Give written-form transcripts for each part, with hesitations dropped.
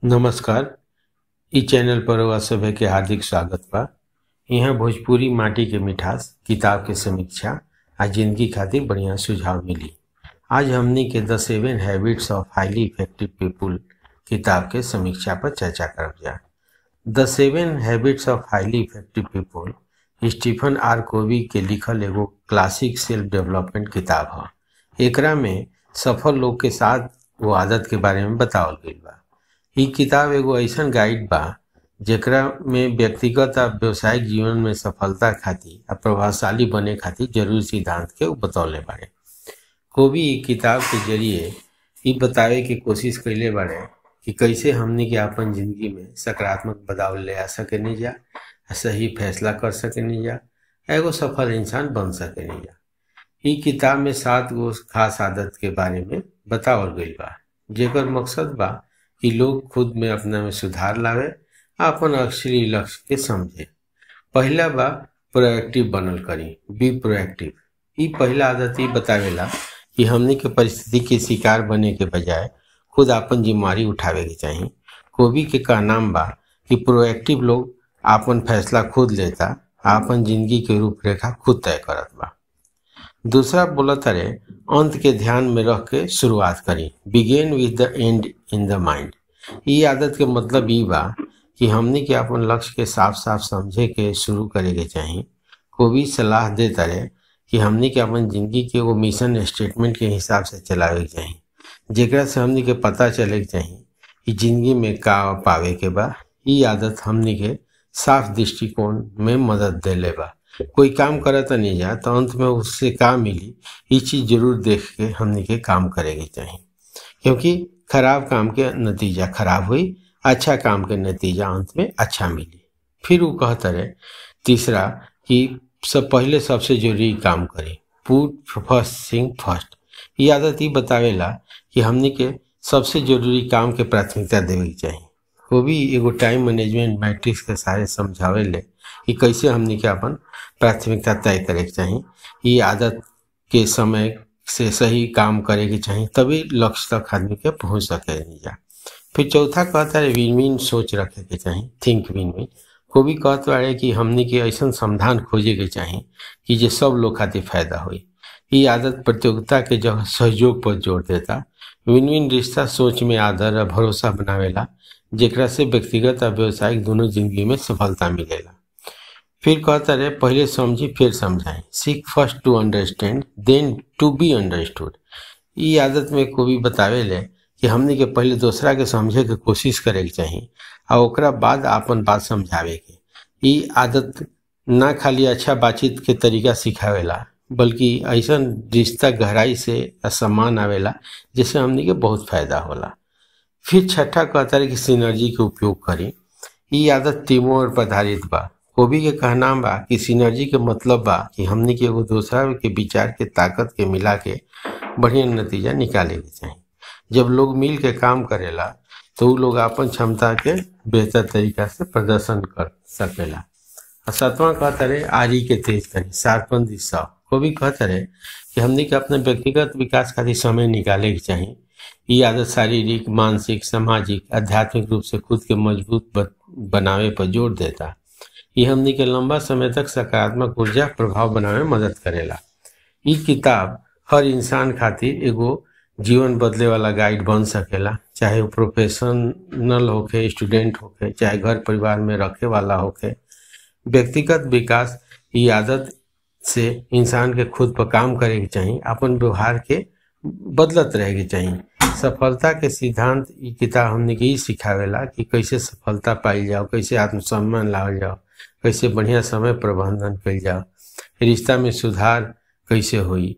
नमस्कार। इ चैनल पर रउआ सभे के हार्दिक स्वागत बा। यहाँ भोजपुरी माटी के मिठास किताब के समीक्षा आ जिंदगी खातिर बढ़िया सुझाव मिली। आज हमनी के the seven habits of highly effective people किताब के समीक्षा पर चर्चा करब जा। The seven habits of highly effective people Stephen R Covey के लिखल एगो क्लासिक सेल्फ डेवलपमेंट किताब ह। एकरा में सफल लोग के साथ वो आदत के बारे में बतावल गईल बा। इ किताब एगो ऐसन गाइड बा जेकरा में व्यक्तिगत आ व्यावसायिक जीवन में सफलता खातिर आ प्रभावशाली बने खातिर जरूरी सिद्धांत के बतौले बाड़े। कोवी इ किताब के जरिए इ बतावे के कोशिश कइले बाड़े कि कैसे हमनी के आपन जिंदगी में सकारात्मक बदलाव ले आ सकेनी जा, सही फैसला कर सकेनी जा, एगो सफल इंसान बन सकेनी जा। इ किताब में 7 गो खास आदत के बारे में बतावल गईल बा, जेकर मकसद बा कि लोग खुद में अपना में सुधार लावे, अपन असली लक्ष्य के समझे। पहला बा प्रोएक्टिव बनल करी, बी प्रोएक्टिव। इ पहला आदत इ बतावेला कि हमनी के परिस्थिति के शिकार बने के बजाय खुद आपन जिम्मेवारी उठावे के चाही। कोवी के कहनाम बा कि प्रोएक्टिव लोग आपन फैसला खुद लेता, आपन जिंदगी के रूपरेखा खुद तय करत बा। दूसरा बोलत रहे अंत के ध्यान में रख के शुरुआत करी, begin with the end in the mind. इ आदत के मतलब ई बा कि हमनी के अपन लक्ष्य के साफ साफ समझे के शुरू करे के चाही। कोवी सलाह देता रहे कि हमनी के अपन जिंदगी के एगो मिशन स्टेटमेंट के हिसाब से चलावे के चाही, जेकरा से हमनी के पता चले के चाही कि जिंदगी में का पावे के बा। इ आदत हमनी के साफ दृष्टिकोण में मदद देले बा। कोई काम करत नहीं जा तो अंत में उससे का मिली, इ चीज जरूर देख के हमनी के काम करे के चाही, क्योंकि खराब काम के नतीजा खराब हुई, अच्छा काम के नतीजा अंत में अच्छा मिली। फिर वो कहता रहे तीसरा कि सब पहले सबसे जरूरी काम करी, पुट फर्स्ट थिंग फर्स्ट। ये आदत ही बतावेला कि हमनी के सबसे जरूरी काम के प्राथमिकता देवे के चाही। कोवी एगो टाइम मैनेजमेंट मैट्रिक्स के सारे समझावेले कि कैसे हमनी के अपन प्राथमिकता तय करे के चाही। ये आदत के समय से सही काम करे के चाही, तभी लक्ष्य तक आदमी के पहुँच सके जा। फिर चौथा कहता है विन विन सोच रखे के चाही, थिंक विन विन। कोवी कहत बाड़े कि हमनी के ऐसा समाधान खोजे के चाही कि जे सब लोग खातिर फायदा होई। ये आदत प्रतियोगिता के जगह सहयोग पर जोर देता। विन विन रिश्ता सोच में आदर और भरोसा बनावेला, जेकरा से व्यक्तिगत और व्यवसायिक दोनों जिंदगी में सफलता मिलेला। फिर कहता रहे पहले समझी फिर समझाएं, seek first to understand then to be understood. ये आदत में कोवी बतावेले कि हमनी के पहले दूसरा के समझे के कोशिश करे के चाही आ ओकरा बाद आपन बात समझावे के। इ आदत ना खाली अच्छा बातचीत के तरीका सिखावेला, बल्कि ऐसा रिश्ता गहराई से सम्मान आवेला जिससे हमनी के बहुत फायदा होला। फिर छठा कहता है कि सिनर्जी के उपयोग करी। इ आदत टीम पर आधारित बा। कोवी के कहना बा कि सिनर्जी के मतलब बा कि हमनी के एगो दूसरा के विचार के ताकत के मिला के बढ़िया नतीजा निकाले के चाही। जब लोग मिल के काम करेला तो उ लोग अपन क्षमता के बेहतर तरीका से प्रदर्शन कर सकेला। और सातवां कहता रहे आरी के तेज करी, शार्पन दी सॉ। कोवी कहता रहे कि हमनी के अपने व्यक्तिगत विकास खातिर समय निकाले के चाही। ये आदत शारीरिक, मानसिक, सामाजिक, आध्यात्मिक रूप से खुद के मजबूत बनावे पर जोर देता। ये हमनी के लंबा समय तक सकारात्मक ऊर्जा प्रभाव बनावे में मदद करेला। ये किताब हर इंसान खातिर एगो जीवन बदले वाला गाइड बन सकेला, चाहे वो प्रोफेशनल होके, स्टूडेंट होके, चाहे घर परिवार में रखे वाला होके। व्यक्तिगत विकास ये आदत से इंसान के खुद पर काम करे के चाही, अपन व्यवहार के बदलत रहे के चाही। सफलता के सिद्धांत ये किताब हमने के सिखावेला कि कैसे सफलता पाइल जाओ, कैसे आत्मसम्मान लावल जाओ, कैसे बढ़िया समय प्रबंधन कइल जाओ, रिश्ता में सुधार कैसे होई।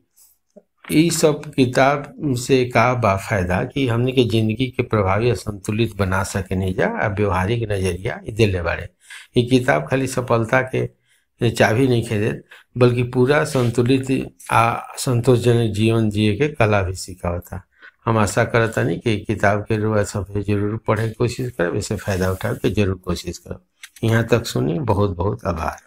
ये सब किताब से का बा फायदा कि हमने के जिंदगी के प्रभावी और संतुलित बना सकेनी जा आ व्यवहारिक नजरिया देले बाड़े। ये किताब खाली सफलता के चाबी नहीं खेदे, बल्कि पूरा संतुलित आ संतोषजनक जीवन जिए के कला भी सिखावता। हम आशा करता नहीं कि किताब के रुआ सब जरूर पढ़े के कोशिश करब, इसे फायदा उठावे के जरूर कोशिश करब। यहाँ तक सुनी, बहुत बहुत आभार।